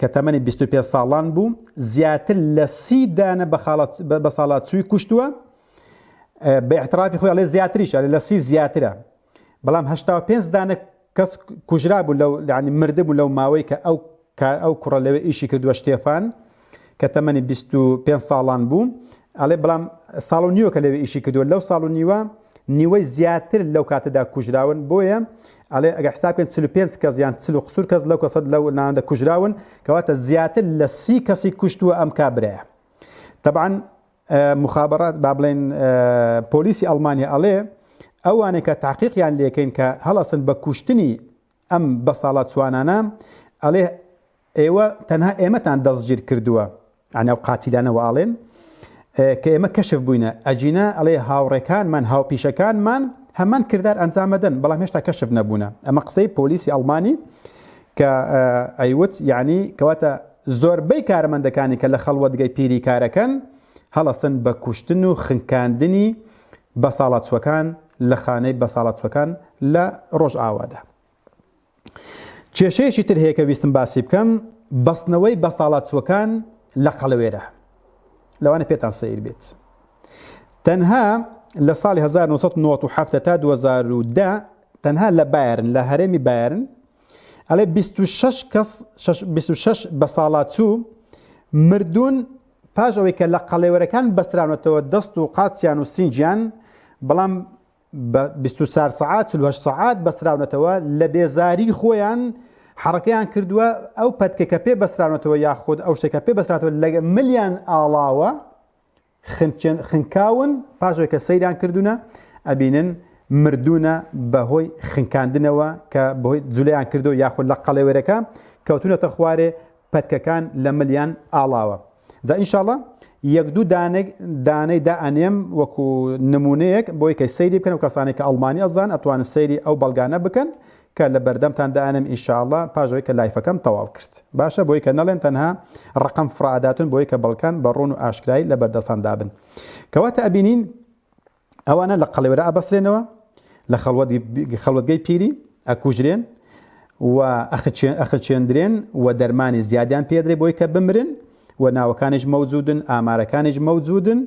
کە تەمەنی 25 ساڵان بوو زیاتر لە سی دانە بە ساڵاچووی کوشتووە بە اعترافی خۆی ئەڵێ زیاتریش ئەڵێ لە سی زیاترە بەڵام 85 دانە کەس کوژرا بوو لەو یعنی مردبوو لەو ماوەی کە ئەو کە ئەو کوڕە لەوێ ئیشی کردووە شتێفان کە تەمەنی 25 ساڵان بوو ئەڵێ بەڵام ساڵ و نیوە کە لەوێ ئیشی کردووە لەو ساڵ و نیوە نیوەی زیاتر لەو کاتەدا کوژراون بۆیە ئەڵێ ئەگە حساب بکەین 45 کەس یان 40 و قسوور کەس لەو کەسە لەو ناوەندە کوژراون کەواتە زیاتر لە سی کەسی کوشتووە ئەم کابرایە طبعا مخابرات با بڵێن پۆلیسی ئەڵمانیا ئەڵێ ئەوانەی کە تاقیقیان لێکەین کە هەڵەسن بە کوشتنی ئەم بەساڵاچوانانە ئەڵێ ئێوە تەنها ئێمەتان دەستگیر کردووە ئەنە ئەو قاتیلانە وئاڵێن کە ئێمە کەشف بووینە ئەجینا ئەڵێ هاوڕێکانمان هاوپیشەکانمان هەمان کردار ئەنجامەدەن بەڵام هێشتا کەشف نەبوونە ئەمە قسەی پۆلیسی ئەڵمانی کە ئەیوت یعنی کەواتە زۆربەی کارمەندەکانی کە لە خەڵوەتگەی پیری کارەکەن هەڵەسن بە کوشتن و خنکاندنی بەساڵاچووەکان لە خانەی بەساڵاچووەکان لە ڕۆژئاوادا. کێشەیەکی تر هەیە کە ویستم باسی بکەم، بەستنەوەی بەساڵاچووەکان لە قەڵەوێرە. لەوانە پێتان سەیر بێت. تەنها لە ساڵی 1997 تا 2010 تەنها لە بایرن لە هەرێمی بایرن ئەڵێ 26 کەس 26 بەساڵاچوو مردوون پاش ئەوەی کە لە قەڵێوەرەکان بەستراونەتەوە دەست و قاچیان و سینگیان، بەڵام بە 24 سەعات 48 سەعات بەستراونەتەوە لە بێزاری خۆیان حەڕەکەیان کردووە ئەو پەتکە کە پێ بەستراونەتەوە یاخود ئەو شتێک کە پێ بەستراونەتەوە لە ملیان ئاڵاوە خنکاون پاش ئەوەی کە سەیریان کردوونە ئەبینن مردوونە بەهۆی خنکاندنەوە کە بەهۆی جولەیان کردو یاخود لە قەڵێوەرەکە کەوتونەتە خوارێ پەتکەکان لە ملیان ئاڵاوە جا ئینشاڵە یەک دوو دانێک دانەی دائەنێم وەکو نمونەیەک بۆی کە سەیری بکەن و کەسانێک کە ئەڵمانی ئەزان ئەتوانن سەیری ئەو بەڵگانە بکەن کە لە بەردەمتان دائەنێم ئینشاڵە پاش ئەوەی کە لایفەکەم تەواو کرد باشە بۆی کە نەڵێن تەنها ڕقم فڕاداتون بۆی کە بەڵکان بە ڕوون و ئاشکرایی لە بەردەستان دابن کەواتە ئەبینین ئەوانە لە قەڵێوەرە ئەبەسترێنەوە، لە خەڵوەتگەی پیری ئەکوژرێن و ئەخچێندرێن و دەرمانی زیادیان پێدرێ بۆی کە بمرن و ناوەکانیش مەوجودن، ئامارەکانیش مەوجودن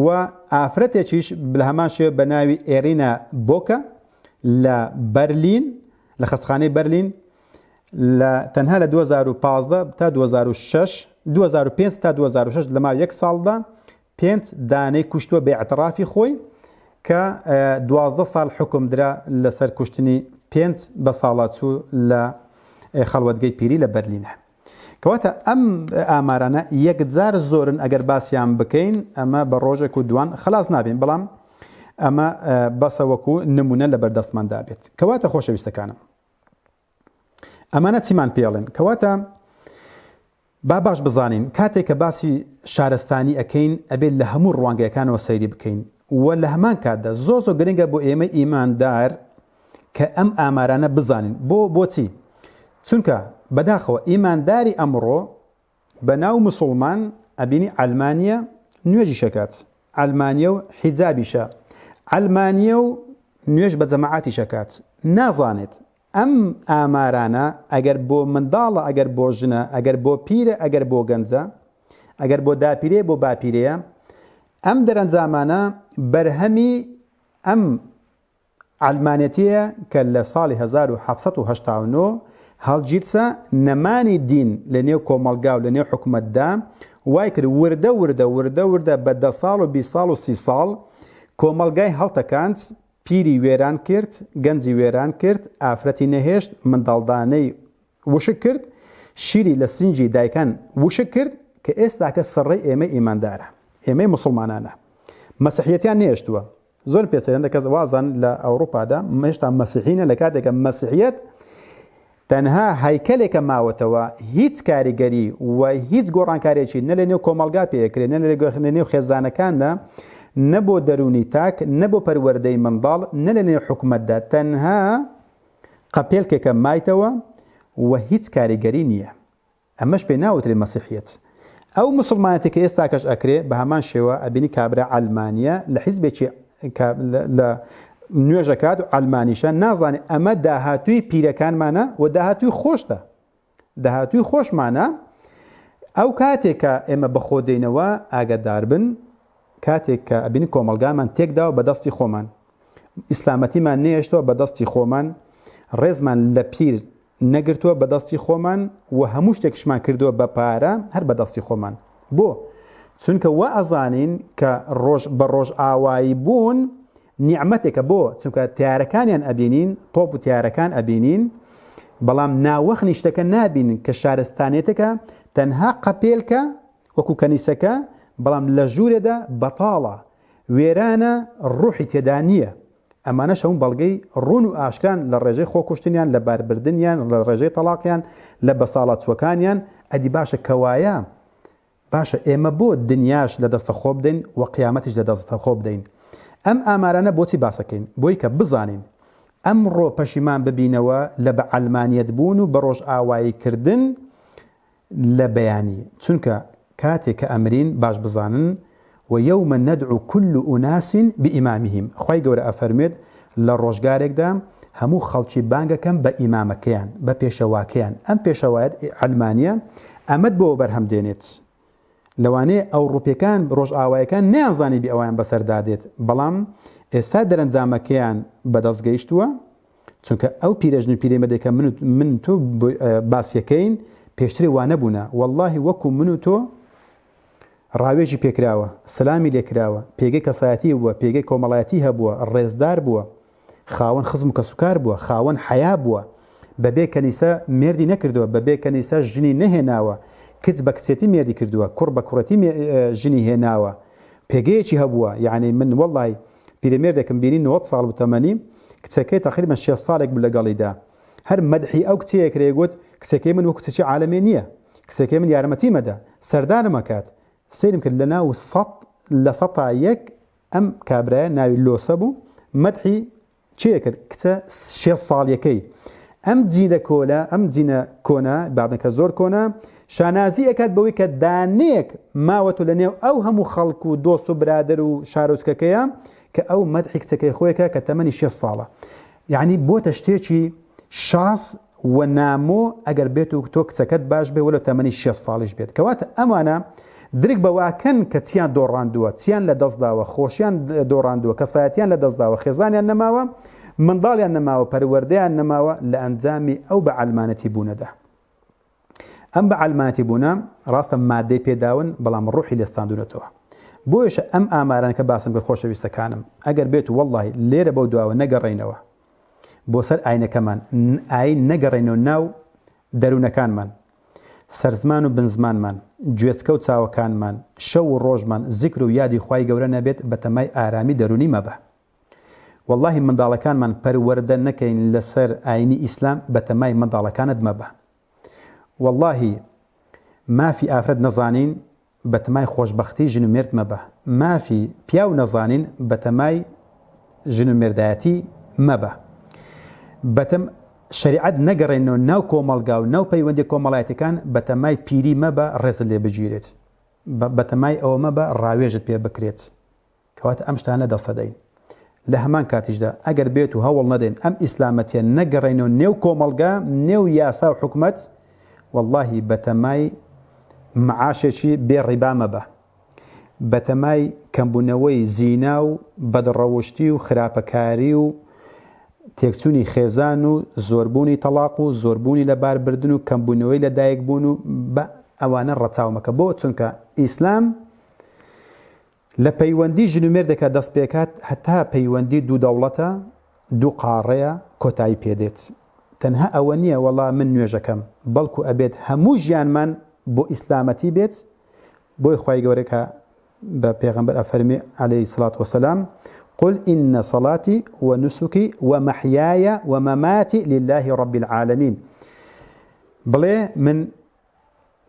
و ئافرەتێکیش لە هەمان شێوە بە ناوی ئێرینا بۆکە لە بەرلین لە خەستخانەی بەرلین لە تەنها لە 2015 تا 2006 2005 تا 2006 لە ماوەی یەک ساڵدا پێنج دانەی کوشتوە بە ئیعتڕافی خۆی کە 12 ساڵ حوکم درا لەسەر کوشتنی پێنج بەساڵاچوو لە خەڵوەتگەی پیری لە بەرلینە. کەواتە ئەم ئامارانە یەکجار زۆرن ئەگەر باسیان بکەین ئەمە بە ڕۆژێک و دوان خلاص نابین بەڵام ئەمە بەسە وەکو نمونە لە بەردەستماندا بێت. کەواتە خۆشەویستەکانم ئەمانە چیمان پێڵێن؟ کەواتە با باش بزانین کاتێک کە باسی شارستانی ئەکەین ئەبێت لە هەموو ڕوانگەکانەوە سەیری بکەین و لە هەمان کاتدا زۆر زۆر گرنگە بۆ ئێمەی ئیماندار کە ئەم ئامارانە بزانین بۆ بۆچی چونکە بەداخەوە ئیمانداری ئەمڕۆ بە ناو مسوڵمان ئەبینی عەلمانیە نوێژیش ئەکات عەلمانیە و حیجابیشە عەلمانیە و نوێژ بە جەماعەتیش ئەکات نازانێت ئەم ئامارانە ئەگەر بۆ منداڵە ئەگەر بۆ ژنە ئەگەر بۆ پیرە ئەگەر بۆ گەنجە ئەگەر بۆ داپیرەیە بۆ باپیرەیە ئەم دەرەنجامانە بەرهەمی ئەم عەلمانێتیە کە لە ساڵی 1789 هەڵگیرسا نەمانی دین لە نێو کۆمەڵگا و لە نێو حکومەتدا وای کرد وردە وردە وردە وردە بە دە ساڵ و 20 ساڵ و سی ساڵ کۆمەڵگای هەڵتەکاند پیری وێران کرد، گەنجی وێران کرد، ئافرەتی نەهێشت، منداڵدانەی وشک کرد، شیری لە سنگی دایکان وشک کرد، کە ئێستاکە سڕەی ئێمەی ئیماندارە، ئێمەی موسڵمانانە. مەسیحیەتیان نەهێشتووە. زۆر پێ سەیرە هەندێک کەس وازان لە ئەوڕوپادا هێشتا مەسیحینە لە کاتێکە مەسیحیەت. تەنها هەیکەلێکە ماوەتەوە هیچ کاریگەری و هیچ گۆڕانکاریەکی نە لە نێو کۆمەڵگا پێ ئەکرێ نە لە نێو خێزانەکاندا نە بۆ دەروونی تاک نە بۆ پەروەردەی منداڵ نە لە نێو حکومەتدا تەنها قەپێلکێکە مایتەوە و هیچ کاریگەری نییە. ئەمەش پێ ناوترێ مەسیحیەت. ئەو موسڵمانەتی کە ئێستاکەش ئەکرێ بە هەمان شێوە ئەبینی کابرا عەلمانیە لە حیزبێکی لە نوێژ ئەکات و عەلمانیشە نازانێ ئەمە داهاتووی پیرەکانمانە و داهاتووی خۆشتە داهاتووی خۆشمانە ئەو کاتێک کە ئێمە بەخۆ دێینەوە ئاگادار بن کاتێک کە ئەبینی کۆمەڵگامان تێکداوە بە دەستی خۆمان ئیسلامەتیمان نێشتەوە بە دەستی خۆمان ڕێزمان لە پیر نەگرتووە بە دەستی خۆمان و هەموو شتێکشمان کردووە بە پارە هەر بە دەستی خۆمان. بۆ؟ چونکە وا ئەزانین کە ڕۆژ بە ڕۆژئاوایی بوون نیعمەتێکە بۆ؟ چونکە تیارەکانیان ئەبینین، تۆپ و تیارەکان ئەبینین، بەڵام ناوەخنی شتەکە نابینین کە شارستانیەتێکە تەنها قەپێلکە وەکو کەنیسەکە بەڵام لە ژوورێدا بەتاڵە، وێرانە، ڕوحی تێدا نییە. ئەمانەش هەموو بەڵگەی ڕوون و ئاشکران لە ڕێژەی خۆکوشتنیان، لە باربردنیان، لە ڕێژەی تەڵاقیان، لە بەساڵاچووەکانیان، ئەدی باشە کەوایە باشە ئێمە بۆ دنیاش لە دەستە خۆ بدەین و قیامەتیش لە دەستە خۆ بدەین؟ ئەم ئامارانە بۆچی باسەکەین؟ بۆی کە بزانین ئەمڕۆ پەشیمان ببینەوە لە بە عەلمانیەت بوون و بە ڕۆژئاوایی کردن لە بەیانی، چونکە کاتێ کە ئەمرین باش بزانن، ویوم ندعو کل اناس بامامهم، خوای گەورە ئەفەرموێت لە ڕۆژگارێکدا هەموو خەڵکی بانگ ئەکەم بە ئیمامەکەیان، بە پێشەواکەیان، ئەم پێشەوایەت عەلمانیە ئەمەت بۆ بەرهەم دێنێت، لەوانەیە ئەوڕوپیەکان ڕۆژئاوایەکان نەیانزانیبی ئەوەیان بەسەردا دێت، بەڵام ئێستا دەرەنجامەکەیان بەدەست گەیشتووە، چونکە ئەو پیرەژن و پیرەمێردەی کە من و من و تۆ باسیەکەین پێشترێ وانەبوونە وەڵاهی وەکو من و تۆ ڕاوێژی پێکراوە سەلامی لێکراوە پێگەی کەسایەتی بووە پێگەی کۆمەڵایەتی هەبووە ڕێزدار بووە خاوەن خزم و کەسوکار بووە خاوەن حەیا بووە بەبێ کەنیسە مێردی نەکردووە بەبێ کەنیسە ژنی نەهێناوە کچ بە کچێتی مێردی کردووە کوڕ بە کوڕێتی ژنی هێناوە پێگەیەکی هەبووە یعنی من وەڵی پیرەمێردێکم بینی 90 ساڵ بوو تەمەنی، کچەکەی تەقریبەن شێست ساڵێک بوو لەگەڵیدا. هەر مەدحی ئەو کچەیە کرێ گوت، کچەکەی من وەکو کچێکی عالەمێ نییە. کچەکەی من یارمەتیم ئەدا، سەردانم ئەکات. سەیرم کرد لەناو سەد لە سەتا یەک ئەم کابرایە ناوی لۆسە بوو، مەدحی کێ کرد؟ کچە شێست ساڵیەکەی. ئەم جینە کۆلە، ئەم جینە کۆنە، بابن کە زۆر کۆنە، شانازی ئەکات بەوەی کە دانەیەک ماوەتەوە لە نێو ئەو هەموو خەڵک و دۆست و برادەر و شارۆچکەکەیە کە ئەو مەدحی کچەکەی خۆیەکە کە تەمەنی شێست ساڵە. یەعنی بۆتە شتێکی شاز و نامۆ ئەگەر بێت و تۆ کچەکەت باش بێ وەلو تەمەنی شێست ساڵیش بێت. کەواتە ئەمانە درک بەوەئەکەن کە چیان دۆڕاندووە، چیان لەدەستداوە، خۆشیان دۆڕاندووە، کەسایەتیان لەدەستداوە، خێزانیان نەماوە، منداڵیان نەماوە، پەروەردەیان نەماوە لە ئەنجامی ئەو بە عەلمانەتی بوونەدا. ئەم بە عەلمانەتی بوونە ڕاستە مادەی پێداون بەڵام ڕوحی لێستاندونەتەوە. بۆیەشە ئەم ئامارانە کە باسم کرد خۆشەویستەکانم ئەگەر بێت و وەڵڵاهی لێرە بەو دواوە نەگەڕێینەوە بۆ سەر ئاینەکەمان، ئاین نەگەڕێینەوە ناو دەروونەکانمان، سەرزمان و بنزمانمان، گوێچکە و چاوەکانمان، شەو و ڕۆژمان زیکر و یادی خوای گەورە نەبێت بەتەمای ئارامی دەروونی مەبە. وەڵاهی منداڵەکانمان پەروەردە نەکەین لەسەر ئاینی ئیسلام بەتەمای منداڵەکانت مەبە. وەڵاهی مافی ئافرەت نەزانین بەتەمای خۆشبەختی ژن و مێرد مەبە. مافی پیاو نەزانین بەتەمای ژن و مێردایەتی مەبە. بەتەم شەریعەت نەگەڕێنەوە ناو کۆمەڵگا و ناو پەیوەندی کۆمەڵایەتیەکان بەتەمای پیری مەبە ڕێزت لێ بگیرێت. بەتەمای ئەوە مەبە ڕاوێژت پێ بکرێت. کەواتە ئەم شتانە دەست ئەدەین. لە هەمان کاتیشدا ئەگەر بێت و هەوڵ نەدەین ئەم ئیسلامەتیە نەگەڕێینەوە نێو کۆمەڵگا، نێو یاسا و حکومەت، وەڵاهی بەتەمای معاشێکی بێ ڕیبا مەبە. بەتەمای کەمبوونەوەی زینا و بەدڕەوشتی و خراپەکاری و تێکچوونی خێزان و زۆربوونی تەڵاق و زۆربوونی لەباربردن و کەمبوونەوەی لەدایکبوون و بە ئەوانە ڕەچاو مەکە. بۆ؟ چونکە ئیسلام لە پەیوەندی ژن و مێردێکا دەست پێکات هەتا پەیوەندی دوو دەوڵەتە دوو قاڕەیە کۆتایی پێدێت تەنها ئەوە نیە وەڵا من نوێژەکەم بەڵکو ئەبێت هەموو ژیانمان بۆ ئیسلامەتی بێت بۆی خوای گەورە کە بە پێغەمبەر ئەفەرمێ علیە سڵات وسلام قل إن صلاتي ونسكي ومحياي ومماتي لله رب العالمين. بڵێ من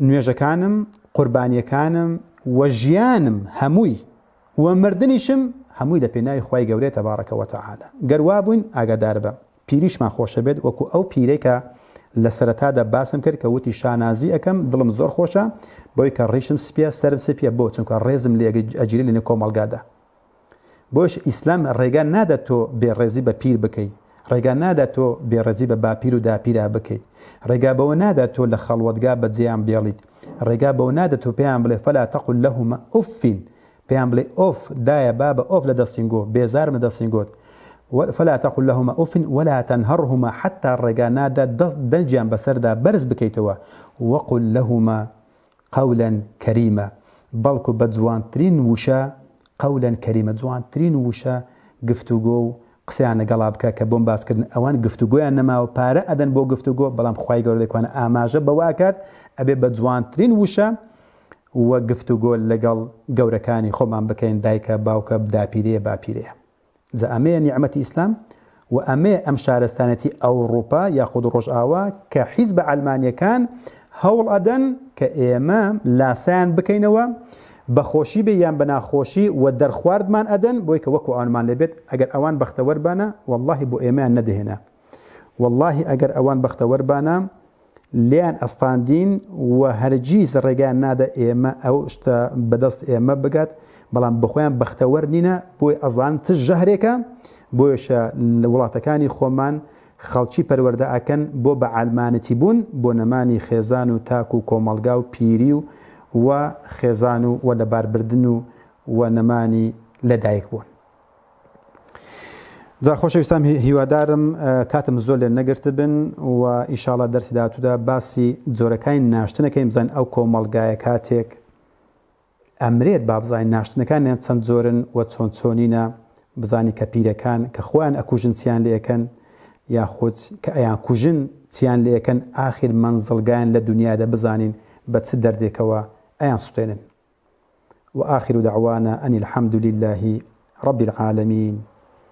نوێژەکانم، قوربانیەکانم و ژیانم هەمووی و مردنیشم هەمووی لە پێناوی خوای گەورەیە تبارک و تعالی. گەر وابووین ئاگاداربە پیریشمان خۆشەبێت وەکو ئەو پیرەی کە لە سەرەتادا باسم کرد کە وتی شانازی ئەکەم دڵم زۆر خۆشە بەوەی کە ڕیشم سپیە سەرم سپیە بۆ چونکە ڕێزم لێ ئەگیرێ لەنێو کۆمەڵگادا. بۆیش ئیسلام ڕێگا نادات تۆ بێڕێزی بە پیر بکەی، ڕێگا نادات تۆ بێڕێزی بە باپیر و داپیرا بکەیت، ڕێگا بەوە نادات تۆ لە خەڵوەتگا بەجێیان بێڵیت، ڕێگا بەوە نادات تۆ پێیان بڵێ فلا تقل لهما اف پێیان بڵێ ئۆف دایە بابە ئۆف لە دەستینگۆ بێزارم لە دەستینگۆت فلا تقل لهما اف ولا تنهرهما حتا ڕێگا نادات دەست دەنگیان بەسەردا بەرز بکەیتەوە وقل لهما قولا کریما بەڵکو بە جوانترین وشە قولا کریما جوانترین وشە گفتوگۆ و قسەیان لەگەڵا بکە کە بۆم باس کردن ئەوان گفتوگۆیان نەماوە پارە ئەدەن بۆ گفتوگۆ بەڵام خوای گەورە دەکوانە ئاماژە بەوە ئەکات ئەبێ بە جوانترین وشە و گفتوگۆ لەگەڵ گەورەکانی خۆمان بکەین دایکە باوکە داپیرەیە باپیرەیە. جا ئەمەیە نیعمەتی ئیسلام و ئەمەیە ئەم شارستانێتی ئەوڕوپا یاخود ڕۆژئاوا کە حیزبە عەلمانیەکان هەوڵ ئەدەن کە ئێمە لاسایان بکەینەوە بە خۆشی بێ یان بە ناخۆشی و دەرخواردمان ئەدەن بۆی کە وەکو ئەوانمان لێ بێت ئەگەر ئەوان بەختەوەر بانە وەڵڵاهی بۆ ئێمەیان نەدەهێنا وەڵڵاهی ئەگەر ئەوان بەختەوەر بانە لێیان ئەستاندین و هەرگیز ڕێگایان نادا ئێمە ئەو شتە بەدەست ئێمە بگات، بەڵام بەخۆیان بەختەوەر نینە، بۆیە ئەزانن چ ژەهرێکە، بۆیەشە لە وڵاتەکانی خۆمان خەڵکی پەروەردە ئەکەن بۆ بە عەلمانەتی بوون، بۆ نەمانی خێزان و تاک و کۆمەڵگا و پیری و و خێزان و و لەباربردن و و نەمانی لەدایک بوون. جا خۆشەویستان هیوادارم کاتم زۆر لێ نەگرتبن و ئیشاڵا دەرسی داهاتوودا باسی جۆرەکانی ناشتنەکەین بزانین ئەو کۆمەڵگایە کاتێک ئەمرێت با بزانین ناشتنەکانیان چەند جۆرن و چۆن چۆنینە بزانین کە پیرەکان کە خۆیان ئەکوژن چیان لێ ئەکەن یاخود کە ئەیان کوژن چیان لێ ئەکەن ئاخیر مەنزڵگایان لە دنیادا بزانین بە چ دەردێکەوە ئەیان سوتێنن. وآخر دعوانا ان الحمد للە رب العالمین.